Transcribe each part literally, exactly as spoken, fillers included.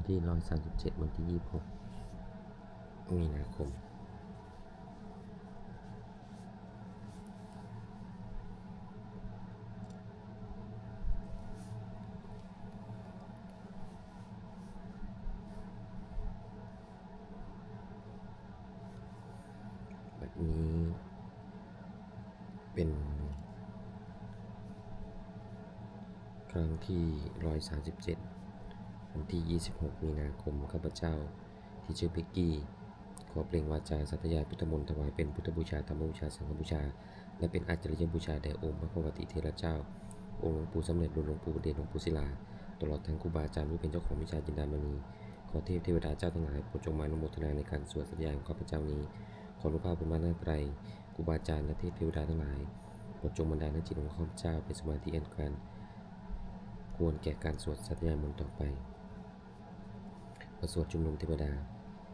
ที่ร้อยสามสิบเจ็ด วันที่ยี่สิบหก มีนาคม บัดนี้เป็นครั้งที่ร้อยสามสิบเจ็ด วันที่ยี่สิบหก มีนาคม ข้าพเจ้าที่ชื่อเป๊กกี้ ขอเปล่งวาจาสาธยายพุทธมนต์ถวายเป็นพุทธบูชา ธรรมบูชา สังฆบูชา และเป็นอาจาริยบูชาแด่องค์พระภควติเถระเจ้า องค์หลวงปู่สำเร็จลุน หลวงปู่เดช หลวงปู่ศิลา ตลอดทั้งครูบาอาจารย์ผู้เป็นเจ้าของวิชาจินดามณี ขอเทพเทวดาเจ้าทั้งหลายโปรดจงมาอนุโมทนาในการสวดสาธยายของข้าพเจ้านี้ ขออนุภาพพระรัตนตรัย ครูบาอาจารย์และเทพเทวดาทั้งหลาย โปรดจงบันดาลให้จิตของข้าพเจ้าเป็นสมาธิอันควร ควรแก่การสวดสาธยายมนต์ต่อไป บทสวดชุมนุมเทวดา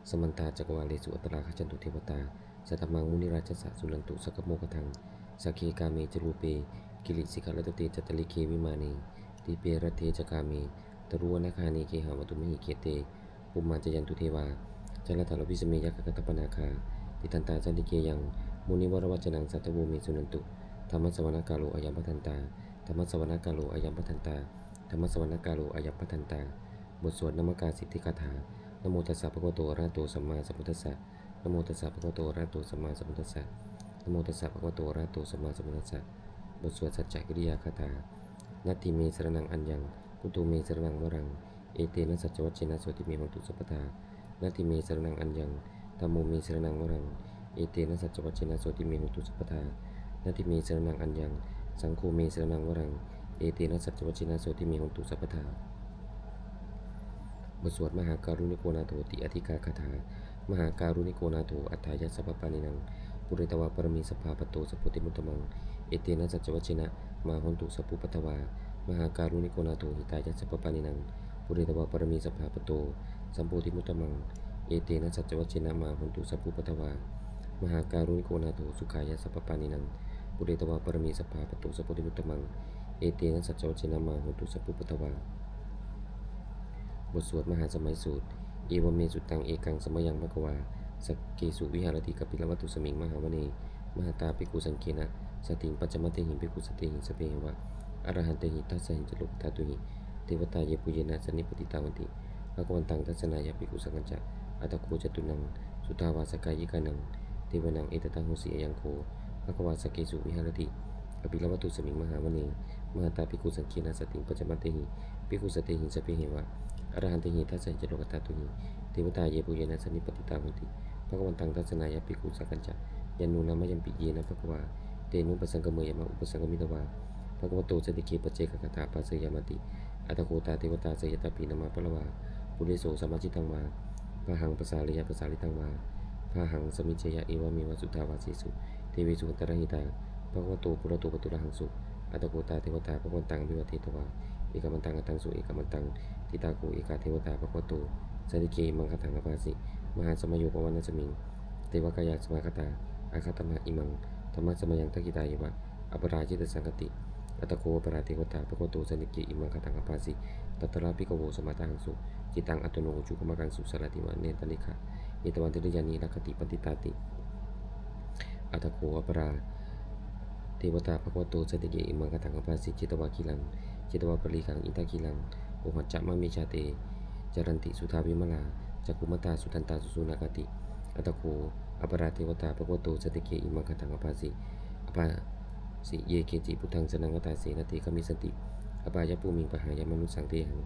Samantā cakkavāḷesu atrāgacchantu devatā, saddhammaṃ munirājassa suṇantu saggamokkhadaṃ. Sagge kāme ca rūpe girisikharataṭe cantalikkhe vimāne, dīpe raṭṭhe ca gāme taruvanagahane gehavatthumhi khette, bhummā cāyantu devā jalathalavisame yakkhagandhabbanāgā, tiṭṭhantā santike yaṃ munivaravacanaṃ sādhavo me suṇantu. Dhammassavanakālo ayambhadantā. Dhammassavanakālo ayambhadantā. Dhammassavanakālo ayambhadantā. บทสวดนมการสิทธิคาถา Namo tassa bhagavato arahato sammāsambuddhassa. Namo tassa bhagavato arahato sammāsambuddhassa. Namo tassa bhagavato arahato sammāsambuddhassa. บทสวดสัจจกิริยาคาถา Natthi me saraṇaṃ aññaṃ, buddho me saraṇaṃ varaṃ, etena saccavajjena sotthi me hotu sabbadā. Natthi me saraṇaṃ aññaṃ, dhammo me saraṇaṃ varaṃ, etena saccavajjena sotthi me hotu sabbadā. Natthi me saraṇaṃ aññaṃ, saṅgho me saraṇaṃ varaṃ, etena saccavajjena sotthi me hotu sabbadā. บทสวดมหาการุณิโกนาโถติอาทิกาคาถา Mahākāruṇiko nātho atthāya sabbapāṇinaṃ, pūretvā pāramī sabbā patto sambodhimuttamaṃ, etena saccavajjena mā hontu sabbupaddavā. Mahākāruṇiko nātho hitāya sabbapāṇinaṃ, pūretvā pāramī sabbā patto sambodhimuttamaṃ, etena saccavajjena mā hontu sabbupaddavā. Mahākāruṇiko nātho sukhāya sabbapāṇinaṃ, pūretvā pāramī sabbā patto sambodhimuttamaṃ, etena saccavajjena mā hontu sabbupaddavā. บทสวดมหาสมัยสูตร Evamme sutaṃ. Ekaṃ samayaṃ bhagavā sakkesu viharati kapilavatthusmiṃ mahāvane mahatā bhikkhusaṅghena saddhiṃ pañcamattehi bhikkhusatehi sabbeheva arahantehi dasahi ca lokadhātūhi devatā yebhuyyena sannipatitā honti bhagavantaṃ dassanāya bhikkhusaṅghañca. Atha kho catunnaṃ suddhāvāsakāyikānaṃ devānaṃ etadahosi: Ayaṃ kho bhagavā sakkesu viharati kapilavatthusmiṃ mahāvane mahatā bhikkhusaṅghena saddhiṃ pañcamattehi bhikkhusatehi sabbeheva arahantehi dasahi ca lokadhātūhi devatā yebhuyyena sannipatitā honti bhagavantaṃ dassanāya bhikkhusaṅghañca. Yannūna mayampi yena bhagavā tenupasaṅkameyyāma, upasaṅkamitvā bhagavato santike paccekagāthā bhāseyyāmāti. Atha kho tā devatā seyyathāpi nāma balavā puriso sammiñjitaṃ vā bāhaṃ pasāreyya, pasāritaṃ vā bāhaṃ sammiñjeyya, evameva suddhāvāsesu devesu antarahitā bhagavato purato pāturahaṃsu. Atha kho tā devatā bhagavantaṃ abhivādetvā ekamantaṃ aṭṭhaṃsu. Ekamantaṃ ṭhitā kho ekā devatā bhagavato santike imaṃ gāthaṃ abhāsi: Mahāsamayo pavanasmiṃ, devakāyā samāgatā, āgatamha imaṃ dhammasamayaṃ, dakkhitāyeva aparājitasaṅghanti. Atha kho aparā devatā bhagavato santike imaṃ gāthaṃ abhāsi: Tatra bhikkhavo samādahaṃsu, cittaṃ attano ujukamakaṃsu, sārathīva nettāni gahetvā, indriyāni rakkhanti paṇḍitāti. Atha kho aparā devatā bhagavato santike imaṃ gāthaṃ abhāsi: Chetvā khīlaṃ chetvā palighaṃ, indakhīlaṃ ohaccamanejā, te caranti suddhā vimalā, cakkhumatā sudantā susunāgāti. Atha kho aparā devatā bhagavato santike imaṃ gāthaṃ abhāsi: Abhāsi ye keci buddhaṃ saraṇaṃ gatāse, na te gamissanti apāyabhūmiṃ, pahāya mānusaṃ dehaṃ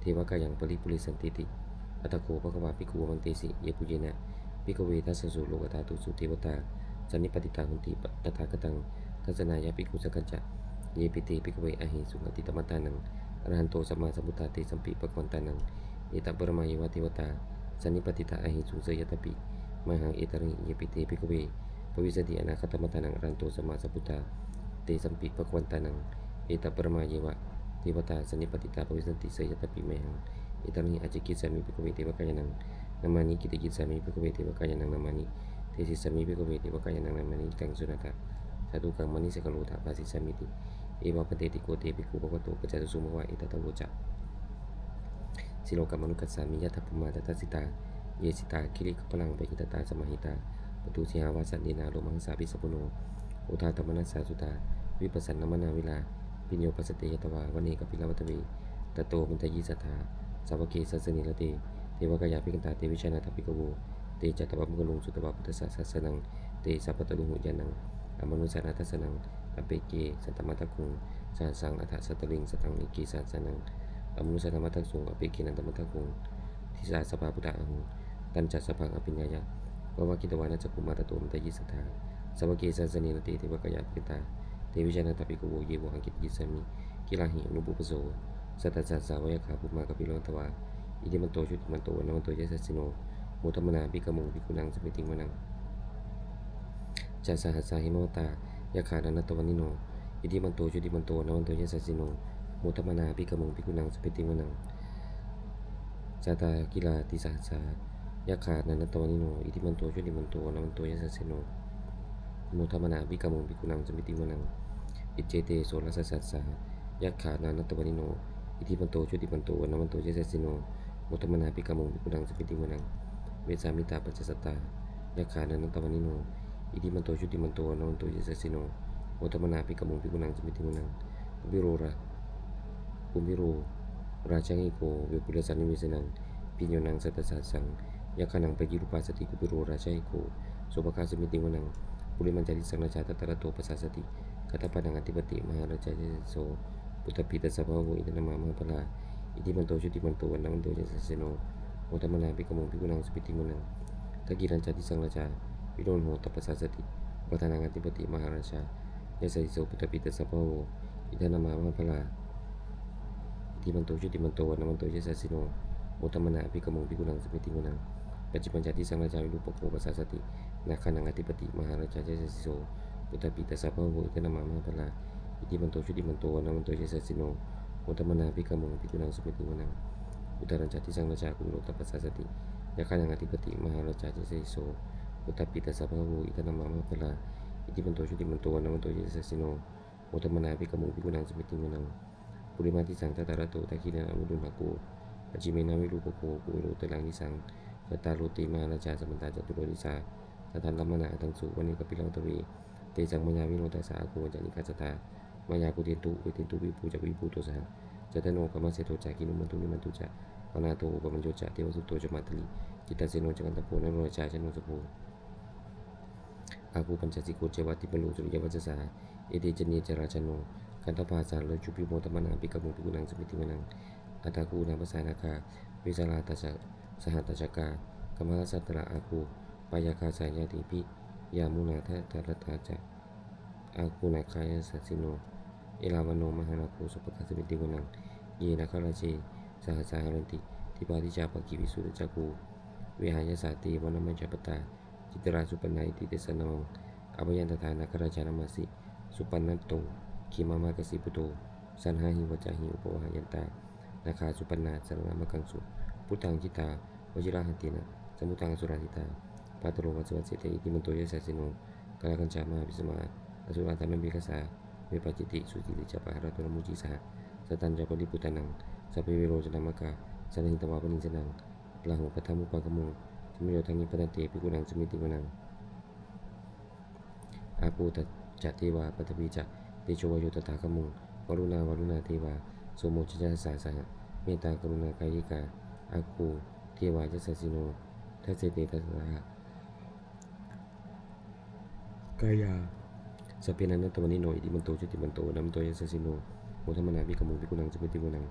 devakāyaṃ paripūressantīti. Atha kho bhagavā bhikkhū āmantesi: Yebhuyyena bhikkhave dasasu lokadhātūsu devatā sannipatitā honti tathāgataṃ dassanāya bhikkhusaṅghañca. Yepi te bhikkhave ahesuṃ atītamaddhānaṃ arahanto sammāsambuddhā, tesampi bhagavantānaṃ etaparamāyeva devatā sannipatitā ahesuṃ, seyyathāpi mayhaṃ etarahi. Yepi te bhikkhave bhavissanti anāgatamaddhānaṃ arahanto sammāsambuddhā, tesampi bhagavantānaṃ etaparamāyeva devatā sannipatitā bhavissanti, seyyathāpi mayhaṃ etarahi. Ācikkhissāmi bhikkhave devakāyānaṃ nāmāni, kittayissāmi bhikkhave devakāyānaṃ nāmāni, desissāmi bhikkhave devakāyānaṃ nāmāni. Idaṃ suṇātha sādhukaṃ, maṇi sakkāro bhāsissāmīti. Evaṃ bhanteti kho te bhikkhū bhagavato paccassosuṃ. Bhagavā etadavoca: silokamanukassāmi, yattha bhummā tadassitā, ye sitā girigabbharaṃ, pahitattā samāhitā. Puthū sīhāva sallīnā, lomahaṃsābhisambhuno, odātamanasā suddhā, vippasannamanāvilā. Bhiyyo pañcasate ñatvā, vane kāpilavatthave, tato āmantayi satthā, sāvake sāsane rate. Devakāyā abhikkantā, te vijānātha bhikkhavo. Te ca ātappamakaruṃ, sutvā buddhassa sāsanaṃ. Te ca pattaruṇhū ñāṇaṃ, amanussāna dassanaṃ. Appeke satamaddakkhuṃ, sahassaṃ atha sattariṃ. Sataṃ eke sahassānaṃ, amanussānamaddasuṃ. Appekenantamaddakkhuṃ, disā sabbā phuṭā ahuṃ. Tañca sabbaṃ abhiññāya, vavakkhitvāna cakkhumā, tato āmantayi satthā, sāvake sāsane rate. Devakāyā abhikkantā, te vijānātha bhikkhavo. Ye vohaṃ kittayissāmi, girāhi anupubbaso. Sattasahassā va yakkhā, bhummā kāpilavatthavā, iddhimanto jutimanto, vaṇṇavanto yasassino. Modamānā abhikkāmuṃ, bhikkhūnaṃ samitiṃ vanaṃ. Chasahassā hemavatā, yakkhā nānattavaṇṇino, iddhimanto jutimanto, vaṇṇavanto yasassino. Modamānā abhikkāmuṃ, bhikkhūnaṃ samitiṃ vanaṃ. Sātāgirā tisahassā, yakkhā nānattavaṇṇino, iddhimanto jutimanto, vaṇṇavanto yasassino. Modamānā abhikkāmuṃ, bhikkhūnaṃ samitiṃ vanaṃ. Iccete soḷasasahassā, yakkhā nānattavaṇṇino, iddhimanto jutimanto, vaṇṇavanto yasassino. Modamānā abhikkāmuṃ, bhikkhūnaṃ samitiṃ vanaṃ. Vessāmittā pañcasatā, yakkhā nānattavaṇṇino, iddhimanto jutimanto, vaṇṇavanto yasassino. Modamānā abhikkāmuṃ, bhikkhūnaṃ samitiṃ vanaṃ. Kumbhīro ra- Kumbhīro rājagahiko, vepullassa nivesanaṃ, bhiyyo naṃ satasahassaṃ, yakkhānaṃ payirupāsati. Kumbhīro rājagahiko, sopāga samitiṃ vanaṃ. Purimañca disaṃ rājā, dhataraṭṭho pasāsati, gandhabbānaṃ ādhipati, mahārājā yasassi so. Puttāpi tassa bahavo, indanāmā mahabbalā, iddhimanto jutimanto, vaṇṇavanto yasassino. Modamānā abhikkāmuṃ, bhikkhūnaṃ samitiṃ vanaṃ. Dakkhiṇañca disaṃ rājā, virūḷho tappasāsati, uppannānaṃ ādhipati, mahārājā yasassi so. Puttāpi tassa bahavo, indanāmā mahabbalā, iddhimanto jutimanto, vaṇṇavanto yasassino. Modamānā abhikkāmuṃ, bhikkhūnaṃ samitiṃ vanaṃ. Pacchimañca disaṃ rājā, virūpakkho pasāsati, nāgānaṃ ādhipati, mahārājā yasassi so. Puttāpi tassa bahavo, indanāmā mahabbalā, iddhimanto jutimanto, vaṇṇavanto yasassino. Modamānā abhikkāmuṃ, bhikkhūnaṃ samitiṃ vanaṃ. Uttarañca disaṃ rājā, kuvero tappasāsati, yakkhānaṃ ādhipati, mahārājā yasassi so. Puttāpi tassa bahavo, indanāmā mahabbalā, iddhimanto jutimanto, vaṇṇavanto yasassino. Modamānā abhikkāmuṃ, bhikkhūnaṃ samitiṃ vanaṃ. Purimaṃ disaṃ dhataraṭṭho, dakkhiṇena virūḷhako, pacchimena virūpakkho, kuvero uttaraṃ disaṃ. Cattāro te mahārājā, samantā caturo disā, daddallamānā aṭṭhaṃsu, vane kāpilavatthave. Tesaṃ māyāvino dāsā, āgū vañcanikā saṭhā, māyā kuṭeṇḍu veṭeṇḍu, viṭū ca viṭuṭo saha. Candano kāmaseṭṭho ca, kinnughaṇḍu nighaṇḍu ca, panādo opamañño ca, devasūto ca mātali, cittaseno ca gandhabbo, naḷo rājā janosabho. Āgū pañcasikho ceva, timbarū suriyavaccasā, ete caññe ca rājāno, gandhabbā saha rājubhi, modamānā abhikkāmuṃ, bhikkhūnaṃ samitiṃ vanaṃ. Athāgū nābhasā nāgā, vesālā sahatacchakā, kambalassatarā āgū, pāyāgā saha ñātibhi, yāmunā dhataraṭṭhā ca, āgū nāgā yasassino, erāvaṇo mahānāgo, sopāga samitiṃ vanaṃ. Ye nāgarāje sahasā haranti, dibbā dijā pakkhi visuddhacakkhū, vehāyasā te vanamajjhapattā, citrā supaṇṇā iti tesa nāmaṃ. Abhayantadā nāgarājānamāsi, supaṇṇato khemamakāsibudho, saṇhāhi vācāhi upavhayantā, nāgā supaṇṇā saraṇamakaṃsu. Buddhaṃ jitā vajirahatthena, samuddaṃ asurā sitā, bhātaro vāsavassete, iddhimanto yasassino. Kālakañjā mahābhismā, asurā dānaveghasā, vepacitti sucitti ca, pahārādo namucī saha. Satañca baliputtānaṃ, sabbe verocanāmakā, sannayhitvā baliṃ senaṃ, rāhubhaddamupāgamuṃ, samayodāni bhaddante, bhikkhūnaṃ samitiṃ vanaṃ. Āpo ca devā paṭhavī ca, tejo vāyo tadāgamuṃ, varuṇā vāruṇā devā, somo ca yasasā saha. Mettākaruṇākāyikā, āgū devā yasassino, dasete dasadhā kāyā, sabbe nānattavaṇṇino, iddhimanto jutimanto, vaṇṇavanto yasassino. Modamānā abhikkāmuṃ, bhikkhūnaṃ samitiṃ vanaṃ.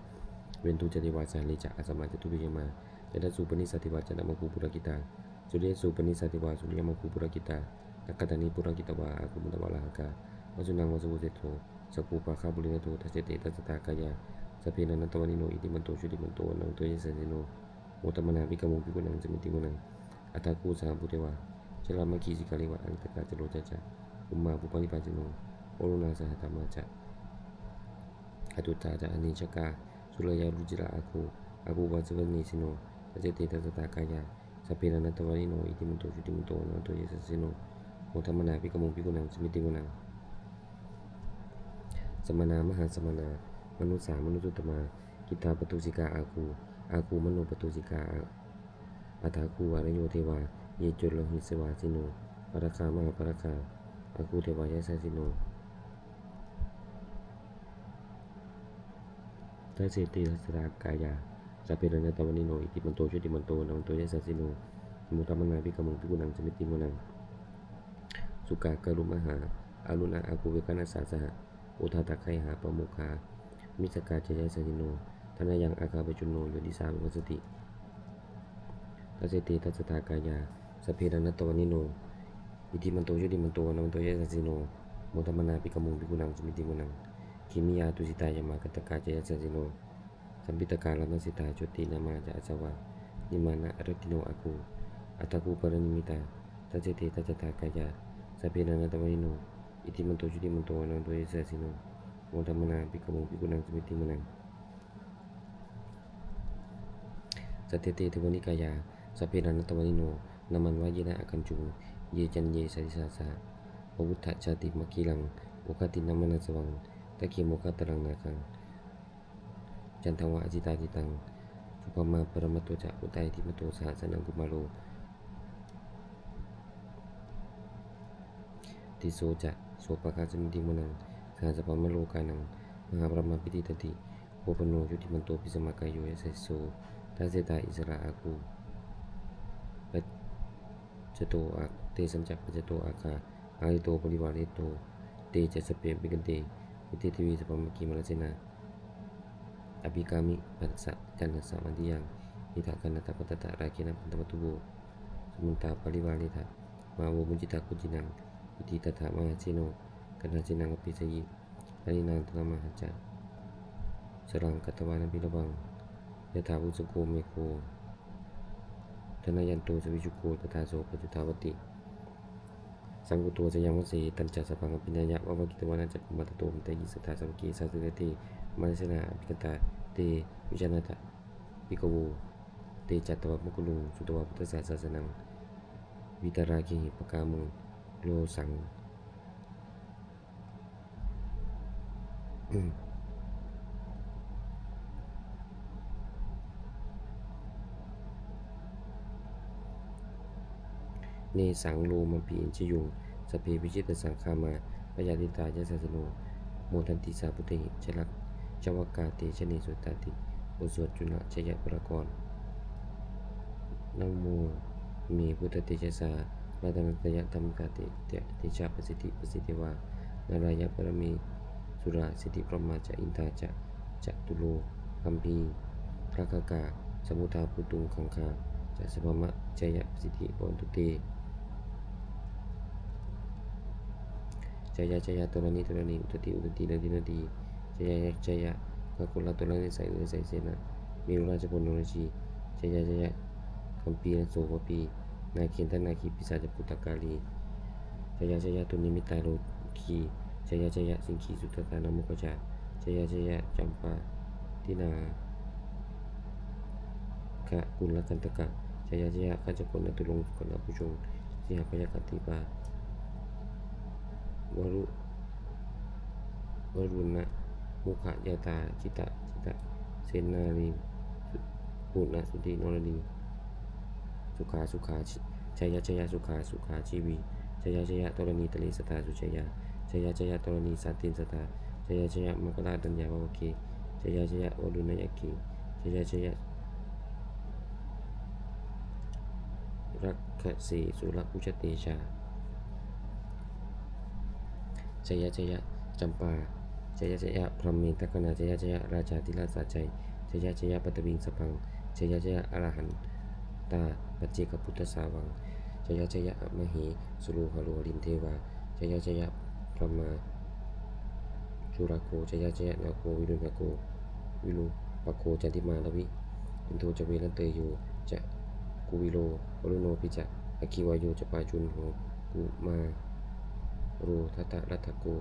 Veṇḍū ca devā sahalī ca, asamā ca duve yamā, candassūpanisā devā, candamāgū purakkhitā. Suriyassūpanisā devā, suriyamāgū purakkhitā. Nakkhattāni purakkhitvā, āgū mandavalāhakā. Vasūnaṃ vāsavo seṭṭho, sakkopāga purindado. Dasete dasadhā kāyā, sabbe nānattavaṇṇino, iddhimanto jutimanto, vaṇṇavanto yasassino. Modamānā abhikkāmuṃ, bhikkhūnaṃ samitiṃ vanaṃ. Athāgū sahabhū devā, jalamaggisikhāriva. Ariṭṭhakā ca rojā ca, ummāpupphanibhāsino. Varuṇā sahadhammā ca, accutā ca anejakā. Sūleyyarucirā āgū, āgū vāsavanesino. Dasete dasadhā kāyā, sabbe nānattavaṇṇino, iddhimanto jutimanto, vaṇṇavanto yasassino. Modamānā abhikkāmuṃ, bhikkhūnaṃ samitiṃ vanaṃ. Samānā mahāsamānā, mānusā mānusuttamā. Khiḍḍāpadūsikā āgū, āgū manopathūsikā, athāgū harayo devā, ye coṇḍaṃ disvā saṅkuddho, pāragā mahāpāragā, āgū devā yasassino. Dasete dasadhā kāyā, sabbe nānattavaṇṇino, iddhimanto jutimanto, vaṇṇavanto yasassino, modamānā abhikkāmuṃ, bhikkhūnaṃ samitiṃ vanaṃ. Sukkā karumhā aruṇā, āgū veghanasā saha, odātagayhā pāmokkhā, missakā ca yasassino. Thanayaṃ āgā pajjunno, yo disā abhivassati. Dasete dasadhā kāyā, sabbe nānattavaṇṇino, iddhimanto jutimanto, vaṇṇavanto yasassino, modamānā abhikkāmuṃ, bhikkhūnaṃ samitiṃ vanaṃ. Khemiyā tusitā yāmā, kaṭṭhakā ca yasassino, lambītakā lāmaseṭṭhā, jotināmā ca āsavā, nimmānaratino āgū, athāgū paranimmitā. Dasete dasadhā kāyā, sabbe nānattavaṇṇino, iddhimanto jutimanto, vaṇṇavanto yasassino, modamānā abhikkāmuṃ, bhikkhūnaṃ samitiṃ vanaṃ. Saṭṭhete devanikāyā, sabbe nānattavaṇṇino, nāmanvayena āgañchuṃ, ye caññe sadisā saha, pavutthajātimakhilaṃ, oghatiṇṇamanāsavaṃ, dakkhemoghataraṃ nāgaṃ, candaṃva asitātitaṃ. Subrahmā paramatto ca, puttā iddhimato saha, sanaṅkumāro tisso ca, sopāga samitiṃ vanaṃ. Sahassabrahmalokānaṃ, mahābrahmābhitiṭṭhati, upapanno jutimanto, bhismākāyo yasassi so. Dasettha issarā āgū, paccato ā-, tesañca paccato āgā, hārito parivārito. Te ca sabbe abhikkante, yutā devā sabrahmake, mārasenā abhikkāmi, passa kaṇhassa mandiyaṃ. Etha gaṇhatha bandhatha, rāgena bandhamatthu vo, samantā parivāretha, mā vo muñcittha koci naṃ. Iti tattha mahāseno, kaṇhasenaṃ apesayi, pāṇinā talamāhacca, saraṃ katvāna bheravaṃ. Yathā pāvussako megho, thanayanto savijjuko, tadā so paccudāvatti, saṅkuddho asayaṃvase. Tañca sabbaṃ abhiññāya, vavakkhitvāna cakkhumā, tato āmantayi satthā, sāvake sāsane rate, mārasenā abhikkantā, te vijānātha bhikkhavo. Te ca ātappamakaruṃ, sutvā buddhassa sāsanaṃ, vītarāgehi pakkāmuṃ, rosaṃ nesaṃ lomampi iñjayuṃ. Sabbe vijitasaṅgāmā, bhayātītā yasassino, modanti saha bhūtehi, sārajavakkhā te janesutāti. บทสวดจุลชัยปกรณ์ Namo me buddhatejasā, ratanattayadhammikā, te, te, tejapasiddhi pasīdevā, nārāyaparamesurā, siddhibrahmā ca indā ca, catulokā gambhīrakkhakā, samuddā bhūtuṃ gaṅgā ca, sabrahmajayasiddhi bhavantu te. Jaya jaya dharaṇi dharaṇī, udadhi udadhī, nadi nadī, jaya jaya gaganatalanisaya nisaya sena, merurājabalanarajī, jaya jaya gambhīrasombhī, nāgendanāgī pisācabhūtakālī, jaya jaya dunnimittarogī, jaya jaya siṅgīsuddhadānamukhajā, jaya jaya campādināga kumbharakantaka, jaya jaya gajagannaturaṅga sukarabhujaṅga, sīhabyagghadīpā varu varuṇamukhayātrā, jita jita senārī punasuddhi naradī, sukhā sukhā jaya jaya, sukhā sukhā jīvī, jaya jaya dharaṇītale sadā sujayā, jaya jaya dharaṇī santin sadā, jaya jaya maṅkarāj raññā bhavagge, jaya jaya varuṇayakkhe, jaya jaya rakkhase surabhujatejā, jaya jaya campā, jaya jaya brahmendagaṇā, jaya jaya rājādhirāja sājjai, jaya jaya paṭhaviṃ sabbaṃ, jaya jaya arahantā paccekabuddhasāvaṃ, jaya jaya mahesuro haro harindevā, jaya jaya brahmā surakkho, jaya jaya nāgo viruḷhako virūpakkho candimā ravi, indo ca venateyyo ca kuvero varuṇopi ca, aggi vāyo ca pājuṇho kumāro dhataraṭṭhako,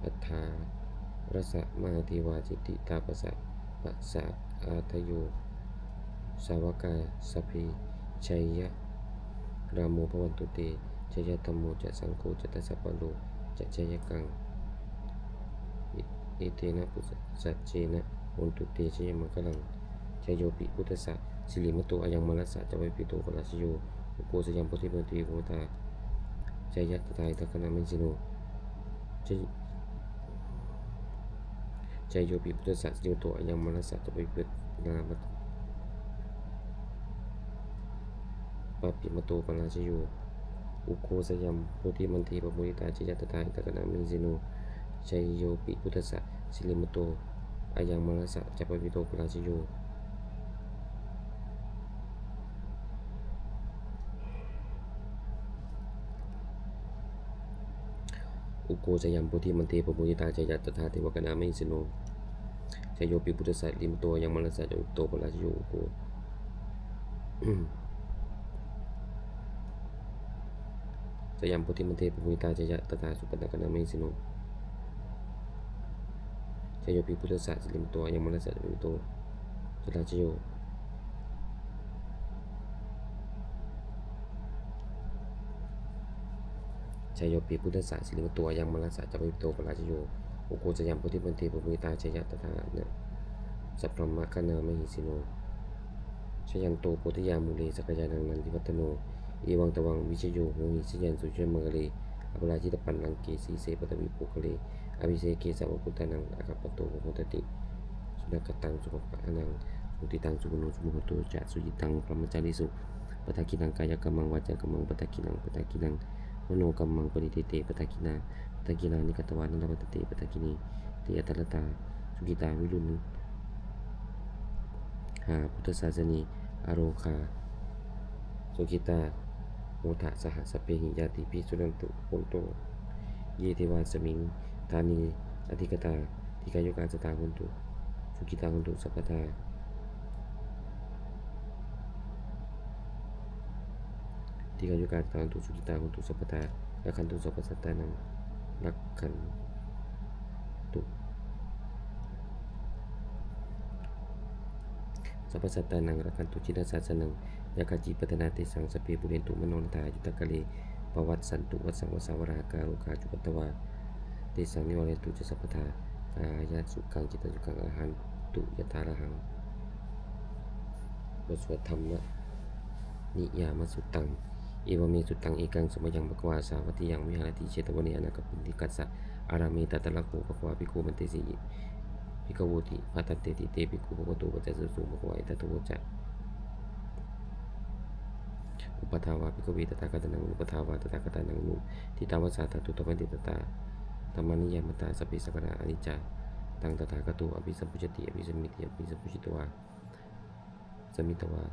aṭṭhārasa mahādevā siddhitāpasa-, -pasādayo, sāvakā sabbe jaya-, -rāmo bhavantu te, jayadhammo ca saṅgho ca dasapālo ca jayakaṃ. E-, etena buddhasacena hotu te jayamaṅgalaṃ. Jayopi buddhassa sirīmato ayaṃ mārassa ca bhātapitto parājayo, ugghosayuṃ bodhimaṇḍe pamoditā jaya tadā indagaṇā mahesino. Jay- Jayopi buddhassa sirīmato ayaṃ mārassa ca bhātapitto parājayo, pāpimato parājayo, ugghosayuṃ bodhimaṇḍe pamoditā jaya tadā indagaṇā mahesino. Jayopi buddhassa sirīmato ayaṃ mārassa ca bhātapitto parājayo, ugghosayuṃ bodhimaṇḍe pamoditā jaya tadā devagaṇā mahesino. Jayopi buddhassa sirīmato ayaṃ mārassa ca bhātapitto parājayo, ugghosayuṃ bodhimaṇḍe pamoditā jaya tadā supaṇṇagaṇā mahesino. Jayopi buddhassa sirīmato ayaṃ mārassa ca bhātapitto parājayo. Jayopi buddhassa sirīmato ayaṃ mārassa ca bhātapitto parājayo, ugghosayuṃ bodhimaṇḍe pamoditā jaya tadā sabrahmagaṇā mahesino. Jayanto bodhiyā mūle sakyānaṃ nandivaḍḍhano, evaṃ tvaṃ vijayo hohi jayassu jayamaṅgale, aparājitapallaṅke sīse paṭhavipokkhare, abhiseke sabbabuddhānaṃ aggappatto pamodati. Sunakkhattaṃ sumaṅgalaṃ suhuṭṭhitaṃ sukhaṇo sumuhutto ca suyiṭṭhaṃ brahmacārisu, padakkhiṇaṃ kāyakammaṃ vācākammaṃ padakkhiṇaṃ padakkhiṇaṃ manokammaṃ paṇidhī te padakkhiṇā, padakkhiṇāni katvāna labhantatthe padakkhiṇe. Te atthaladdhā sukhitā viruḷhā buddhasāsane, arogā sukhitā hotha saha sabbehi ñātibhi. Suṇantu bhonto ye devā asmiṃ ṭhāne adhigatā, dīghāyukā sadā hontu sukhitā hontu sabbadā. Dīghāyukā sadā hontu sukhitā hontu sabbadā, rakkhantu sabbasattānaṃ rakkhantu sabbasattānaṃ rakkhantu jinasāsanaṃ, yā kāci patthanā tesaṃ sabbe pūrentu manorathā, yuttakāle pavassantu vassaṃ vassāvalāhakā, rogā cupaddavā tesaṃ nivārentu ca sabbadā, kāyasukhaṃ cittasukhaṃ arahantu yathārahaṃ. บทสวดธรรมนิยามสุตตัง Evaṃ me sutaṃ. Ekaṃ samayaṃ bhagavā sāvatthiyaṃ viharati jetavane anāthapiṇḍikassa ārāme. Tatra kho bhagavā bhikkhū āmantesi bhikkhavoti. Bhadanteti te bhikkhū bhagavato paccassosuṃ. Bhagavā etadavoca. Uppādā vā bhikkhave tathāgatānaṃ anuppādā vā tathāgatānaṃ anuṭṭhitā va sā dhātu dhammaṭṭhitatā dhammaniyāmatā sabbe saṅkhārā aniccā. Taṃ tathāgato abhisambujjhati abhisameti. Abhisambujjhitvā samitvā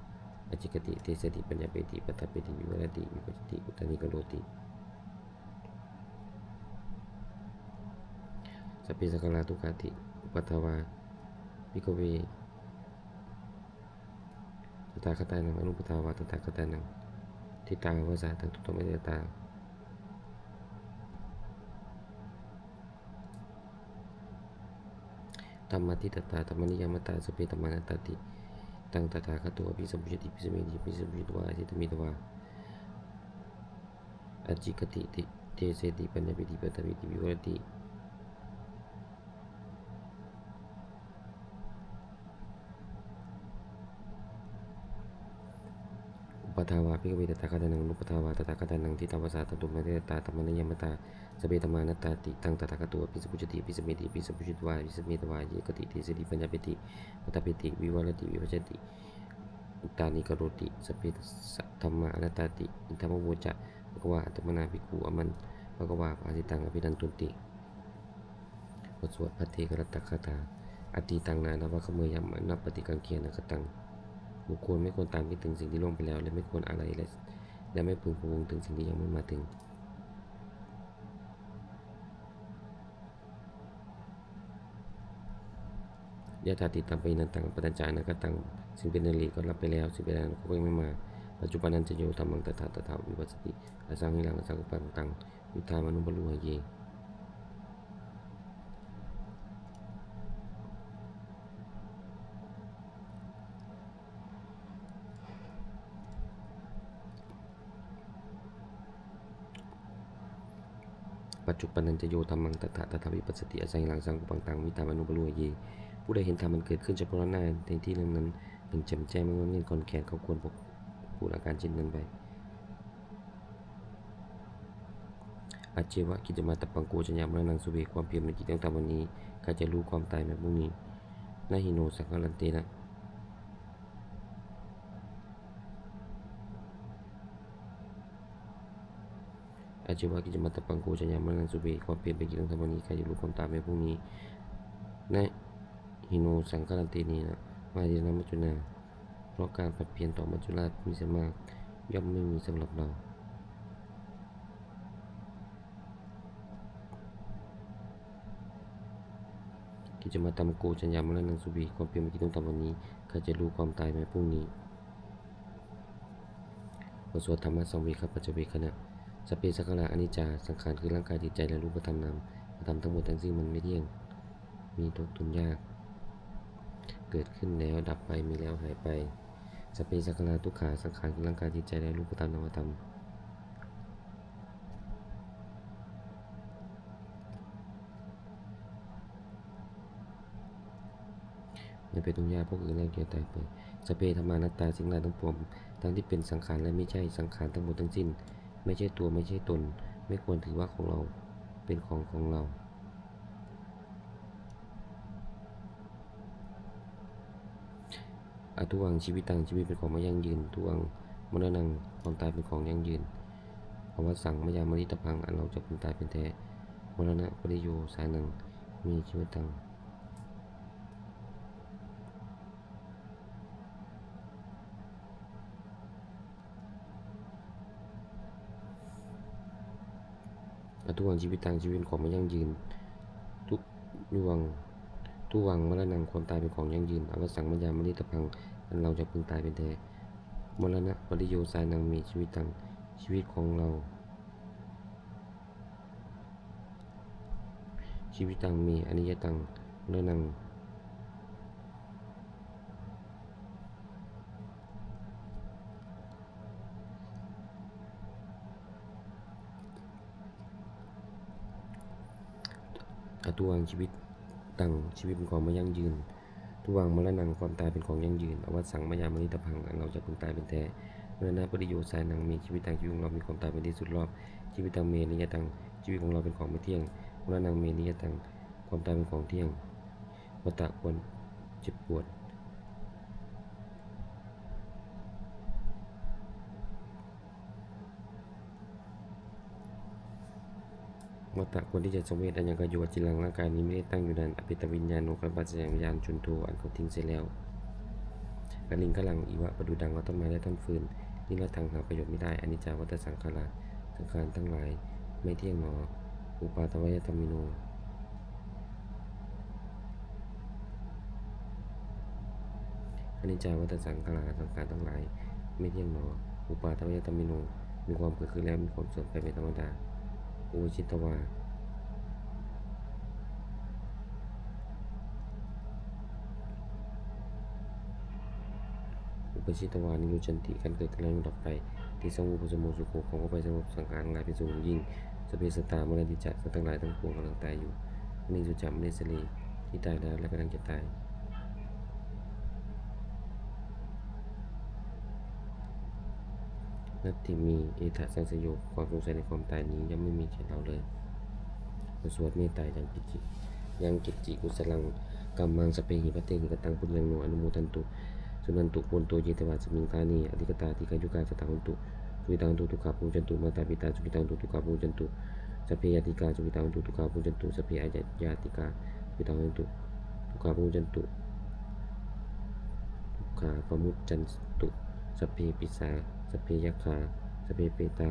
ācikkhati deseti paññapeti paṭṭhapeti vivarati vibhajati uttānīkaroti. Sabbe saṅkhārā dukkhāti. Uppādā vā bhikkhave tathāgatānaṃ anuppādā vā tathāgatānaṃ anuṭṭhitā va sā dhātu dhammaṭṭhitatā dhammaṭṭhitatā dhammaniyāmatā sabbe dhammā anattāti. Taṃ tathāgato abhisambujjhati abhisameti. Abhisambujjhitvā samitvā ācikkhati deseti paññapeti paṭṭhapeti vivarati. Uppādā vā bhikkhave tathāgatānaṃ anuppādā vā tathāgatānaṃ anuṭṭhitā va sā dhātu dhammaṭṭhitatā dhammaniyāmatā sabbe dhammā anattāti. Taṃ tathāgato abhisambujjhati abhisameti. Abhisambujjhitvā samitvā ācikkhati deseti paññapeti paṭṭhapeti vivarati vibhajati uttānīkaroti. Sabbe dhammā anattāti. Idamavoca bhagavā. Attamanā bhikkhū āmantesi bhagavā bhāsitaṃ abhinandunti. บทสวดภัทเทกรัตตคาถา Atītaṃ nānvāgameyya nappaṭikaṅkhe anāgataṃ. บุคคลไม่ควรตามคิดถึงสิ่งที่ล่วงไปแล้ว และไม่ควรอาลัย และ และไม่พึงพะวงถึงสิ่งที่ยังไม่มาถึง Yadatītaṃ pahīnantaṃ appattañca anāgataṃ. สิ่งเป็นอดีตก็ละไปแล้ว สิ่งเป็นอนาคตก็ยังไม่มา Paccuppannañca yo dhammaṃ tattha tattha vipassati, asaṃhiraṃ asaṅkuppaṃ taṃ viddhā manubrūhaye. ปัจจุปปันนัญจะโย ธัมมัง ตัตถะ ตัตถะ วิปัสสติ อาศัยหลัง สังคุปปัง ตัง วิดา มานุ ปะรุ หะ เย ผู้ใดเห็นธรรมอันเกิดขึ้นเฉพาะหน้าในที่นั้นนั้น อย่างแจ่มแจ้ง ไม่ง่อนแง่นคลอนแคลน เขาควรปก ปูนอาการเช่นนั้นไว้ Ajjeva kiccamātappaṃ ko jaññā maraṇaṃ suve. ความเพียรเป็นกิจต้องทำวันนี้ ใครจะรู้ความตายแม้พรุ่งนี้ Na hi no saṅgarantena Ajjeva kiccamātappaṃ ko jaññā maraṇaṃ suve. ความเพียรเป็นกิจต้องทำวันนี้ ใครจะรู้ความตายแม้พรุ่งนี้ Na hi no saṅgarantena mahāsenena maccunā. เพราะการผัดเพี้ยนต่อมัจจุราชผู้มีเสนามาก ย่อมไม่มีสำหรับเรา Kiccamātappaṃ ko jaññā maraṇaṃ suve. ความเพียรเป็นกิจต้องทำวันนี้ ใครจะรู้ความตายแม้พรุ่งนี้ บทสวด Dhammasaṃvega paccavekkhana. Sabbe saṅkhārā aniccā. สังขารคือร่างกายจิตใจและรูปธรรมนามธรรมทั้งหมดทั้งสิ้นมันไม่เที่ยง มีทุกข์ทนยาก เกิดขึ้นแล้วดับไป มีแล้วหายไป Sabbe saṅkhārā dukkhā. สังขารคือร่างกายจิตใจและรูปธรรมนามธรรม มันเป็นทุกข์ยาก เพราะเกิดแรกแก่ตายไป Sabbe dhammā anattā. สิ่งทั้งหลายทั้งปวง ทั้งที่เป็นสังขารและไม่ใช่สังขารทั้งหมดทั้งสิ้น ไม่ใช่ตัว ไม่ใช่ตน ไม่ควรถือว่าของเรา เป็นของของเรา Adhuvaṃ jīvitaṃ. ชีวิตเป็นของไม่ยั่งยืน Dhuvaṃ maraṇaṃ. ความตายเป็นของยั่งยืน Avassaṃ mayā maritabbaṃ. อันเราจะพึงตายเป็นแท้ Maraṇapariyosānaṃ me jīvitaṃ. Adhuvaṃ jīvitaṃ. ชีวิตเป็นของไม่ยั่งยืน Dhuvaṃ, dhuvaṃ maraṇaṃ. ความตายเป็นของยั่งยืน Avassaṃ mayā maritabbaṃ. อันเราจะพึงตายเป็นแท้ Maraṇapariyosānaṃ me jīvitaṃ. ชีวิตของเรา Jīvitaṃ me aniyataṃ maraṇaṃ. Adhuvaṃ jīvitaṃ. ชีวิตเป็นของไม่ยั่งยืน Dhuvaṃ maraṇaṃ. ความตายเป็นของยั่งยืน Avassaṃ mayā maritabbaṃ. อันเราจะพึงตายเป็นแท้ Maraṇapariyosānaṃ me jīvitaṃ. ชีวิตของเรามีความตายเป็นที่สุดรอบ Jīvitaṃ me aniyataṃ. ชีวิตของเราเป็นของไม่เที่ยง Maraṇaṃ me aniyataṃ. ความตายเป็นของเที่ยง Vata ควร เจ็บปวด Vata ควรที่จะสังเวช Ayaṃ kāyo aciraṃ. ร่างกายนี้ไม่ได้ตั้งอยู่นาน Apetaviññāṇo karmapassāya. วิญญาณจุนโท อันเขาทิ้งเสียแล้ว Kaliṅgaraṃ iva ประดุจดังว่าท่อนไม้และท่อนฟืน Niratthaṃ หาประโยชน์ไม่ได้ Aniccā vata saṅkhārā. สังขารทั้งหลายไม่เที่ยงหนอ Uppādavayadhammino. Aniccā vata saṅkhārā. สังขารทั้งหลายไม่เที่ยงหนอ Uppādavayadhammino. มีความเกิดขึ้นแล้วมีความเสื่อมไปเป็นธรรมดา Uppajjitvā Uppajjitvā nirujjhanti. ครั้นเกิดขึ้นแล้วย่อมดับไป Tesaṃ vūpasamo sukho. ความเข้าไปสงบสังขารทั้งหลายเป็นสุขอย่างยิ่ง Sabbe sattā maranti ca. สัตว์ทั้งหลายทั้งปวงกำลังตายอยู่ Mariṃsu ca marissare. ที่ตายแล้วและกำลังจะตาย Natthi me ettha saṃsayo. ความสงสัยในความตายนี้ย่อมไม่มีแก่เราเลย บทสวดเมตตา Yaṃ kiñci, yaṃ kiñci kusalaṃ kammaṃ sabbehi katehi kataṃ puññaṃ no anumodantu, suṇantu bhonto ye devā asmiṃ ṭhāne adhigatā dīghāyukā sadā hontu, sukhitā hontu dukkhā pamuñcantu. Mātāpitā sukhitā hontu dukkhā pamuñcantu. Sabbe ñātikā sukhitā hontu dukkhā pamuñcantu. Sabbe aññātikā sukhitā hontu dukkhā pamuñcantu, dukkhā pamuñcantu. Sabbe pisā sabbe yakkhā sabbe petā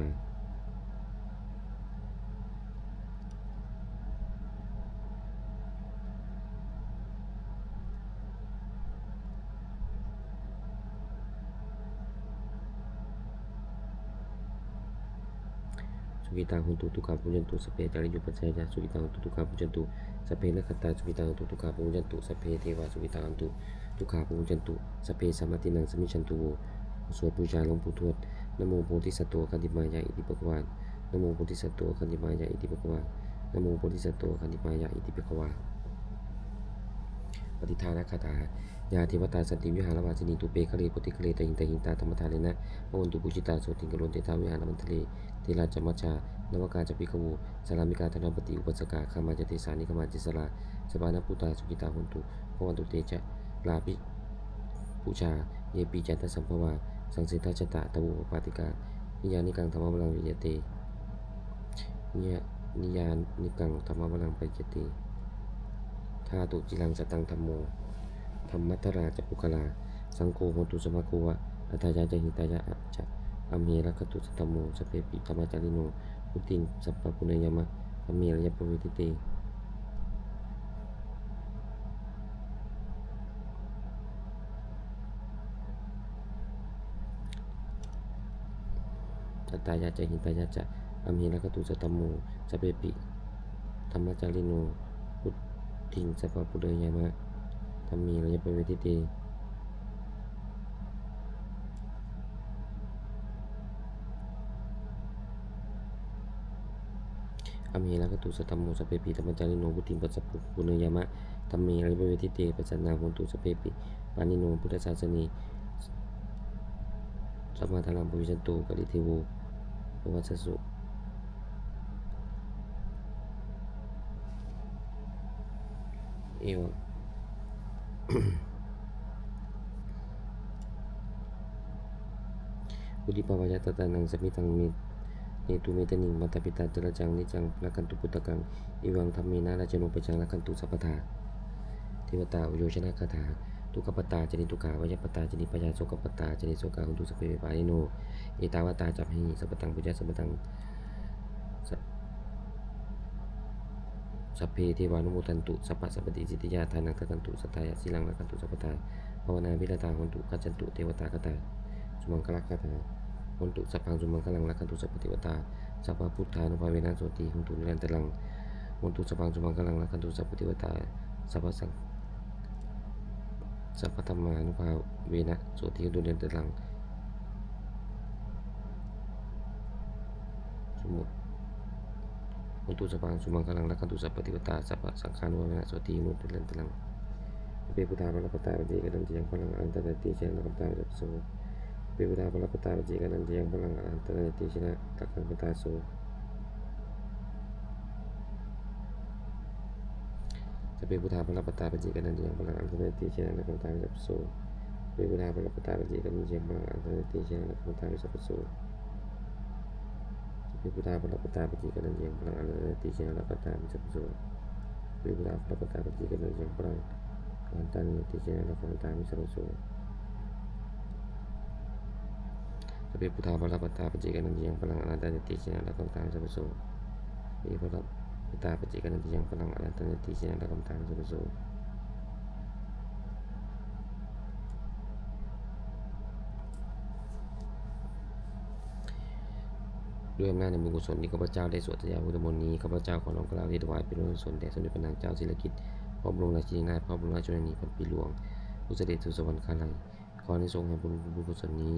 sukhitā hontu dukkhā pamuñcantu. Sabbe ācariyupajjhāyā sukhitā hontu dukkhā pamuñcantu. Sabbe nakkhattā sukhitā hontu dukkhā pamuñcantu. Sabbe devā sukhitā hontu dukkhā pamuñcantu. Sabbe sampattīnaṃ samijjhantu vo. สวดบูชาหลวงปู่ทวด Namo bodhisatto āgantimāya iti bhagavā. Namo bodhisatto āgantimāya iti bhagavā. Namo bodhisatto āgantimāya iti bhagavā. อธิษฐานคาถา Yā devatā santi vihāravāsinī, thūpe ghare bodhighare tahiṃ tahiṃ, tā dhammadānena bhavantu pūjitā, sotthiṃ karontedha vihāramaṇḍale. Therā ca majjhā navakā ca bhikkhavo, sārāmikā dānapatī upāsakā, gāmā ca desā nigamā ca issarā, sappāṇabhūtā sukhitā hontu, bhavantu te ca rābhibhujā. Yepi ca aṇḍasambhavā saṃsedajātā, athavopapātikā, niyyānikaṃ dhammavaraṃ paṭicca te, niyyā- niyyānikaṃ dhammavaraṃ paṭicca te. Ṭhātu ciraṃ sataṃ dhammo, dhammaddharā ca puggalā, saṅgho hotu samaggo va, atthāya ca hitāya ca. Amhe rakkhatu saddhammo, sabbepi dhammacārino, vuḍḍhiṃ sampāpuṇeyyāma, dhamme ariyappavedite. Atthāya ca hitāya ca, amhe rakkhatu saddhammo, sabbepi dhammacārino, vuḍḍhiṃ sampāpuṇeyyāma, dhamme ariyappavedite. Amhe rakkhatu saddhammo, sabbepi dhammacārino, vuḍḍhiṃ sampāpuṇeyyāma, dhamme ariyappavedite. Pasannā hontu sabbepi, pāṇino buddhasāsane, sammā dhāraṃ pavecchanto, kāle devo pavassatu. Evaṃ vuḍḍhibhāvāya sattānaṃ, samiddhaṃ netu medaniṃ, mātā pitā ca atrajaṃ, niccaṃ rakkhantu puttakaṃ, evaṃ dhammena rājāno, pajaṃ rakkhantu sabbadā. Devatāuyyojanagāthā. Dukkhappattā ca niddukkhā, bhayappattā ca nibbhayā, sokappattā ca nissokā, hontu sabbepi pāṇino. Ettāvatā ca amhehi, sambhataṃ puññasampadaṃ, sa- sabbe devānumodantu, sabbasampattisiddhiyā. Dānaṃ dadantu saddhāya, sīlaṃ rakkhantu sabbadā, bhāvanābhiratā hontu, gacchantu devatāgatā. Sumaṅgalagāthā. Hontu sabbaṃ sumaṅgalaṃ, rakkhantu sabbadevatā, sabbabuddhānubhāvena, sotthī hontu nirantaraṃ. Hontu sabbaṃ sumaṅgalaṃ, rakkhantu sabbadevatā, sabbasaṅ- sabbadhammānubhāvena, sotthī hontu nirantaraṃ. Sumo. Hontu sabbaṃ sumaṅgalaṃ, rakkhantu sabbadevatā, sabbasaṅghānubhāvena, sotthī hontu nirantaraṃ. Sabbe buddhā balappattā, paccekānañca yaṃ balaṃ, arahantānañca tejena, rakkhaṃ bandhāmi sabbaso. Sabbe buddhā balappattā, paccekānañca yaṃ balaṃ, arahantānañca tejena, rakkhaṃ bandhāmi sabbaso. Sabbe buddhā balappattā, paccekānañca yaṃ balaṃ, arahantānañca tejena, rakkhaṃ bandhāmi sabbaso. Sabbe buddhā balappattā, paccekānañca yaṃ balaṃ, arahantānañca tejena, rakkhaṃ bandhāmi sabbaso. Sabbe buddhā balappattā, paccekānañca yaṃ balaṃ, arahantānañca tejena, rakkhaṃ bandhāmi sabbaso. Sabbe buddhā balappattā, paccekānañca yaṃ balaṃ, arahantānañca tejena, rakkhaṃ bandhāmi sabbaso. Sabbe buddhā balappattā, paccekānañca yaṃ balaṃ, arahantānañca tejena, rakkhaṃ bandhāmi sabbaso. Sabbe balappattā, paccekānañca yaṃ balaṃ, arahantānañca tejena, rakkhaṃ bandhāmi sabbaso. ด้วยอำนาจแห่งบุญกุศลที่ข้าพเจ้าได้สวดสาธยายพุทธมนต์นี้ ข้าพเจ้าขอน้อมเกล้าถวายเป็นพระราชกุศลแด่สมเด็จพระนางเจ้าสิริกิติ์ พระบรมราชินีนาถ พระบรมราชชนนีพันปีหลวง ผู้เสด็จสู่สวรรคาลัย ขออานิสงส์แห่งบุญ บุญกุศลนี้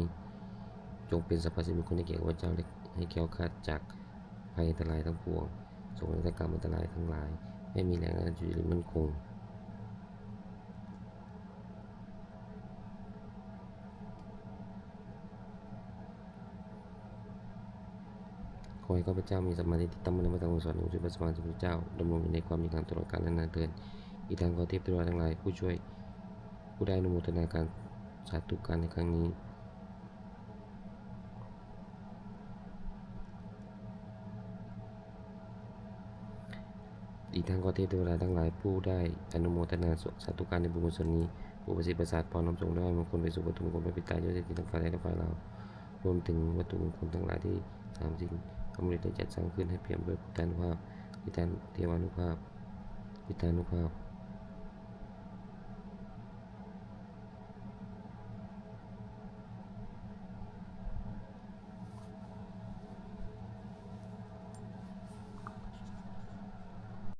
จงเป็นสัพพสิริมงคลให้แก่ข้าพเจ้า และให้แคล้วคลาดจากภัยอันตรายทั้งปวง โศกนาฏกรรมอันตรายทั้งหลาย ให้มีแหล่งอาศัยอยู่อย่างมั่นคง ขอให้ข้าพเจ้ามีสัมมาทิฏฐิตั้งมั่นในพระธรรมคำสอนขององค์สมเด็จพระสัมมาสัมพุทธเจ้า ดำรงอยู่ในความดีงามตลอดกาลนานเทอญ อีกทั้งขอเทพเทวดาทั้งหลาย ผู้ช่วย ผู้ได้อนุโมทนาการสาธุการในครั้งนี้ อีกทั้งขอเทพเทวดาทั้งหลาย ผู้ได้อนุโมทนาสาธุการในบุญกุศลนี้ ผู้ประสิทธิ์ประสาทพร น้อมส่งดอกไม้มงคลไปสู่วัตถุมงคลพระปิดตายอดเศรษฐีทั้งฝ่ายไทยและฝ่ายลาว รวมถึงวัตถุมงคลทั้งหลายที่สามสิ่งสำเร็จได้จัดสร้างขึ้น ให้เปี่ยมด้วยพุทธานุภาพ อิทธานุ เทวานุภาพ อิทธานุภาพ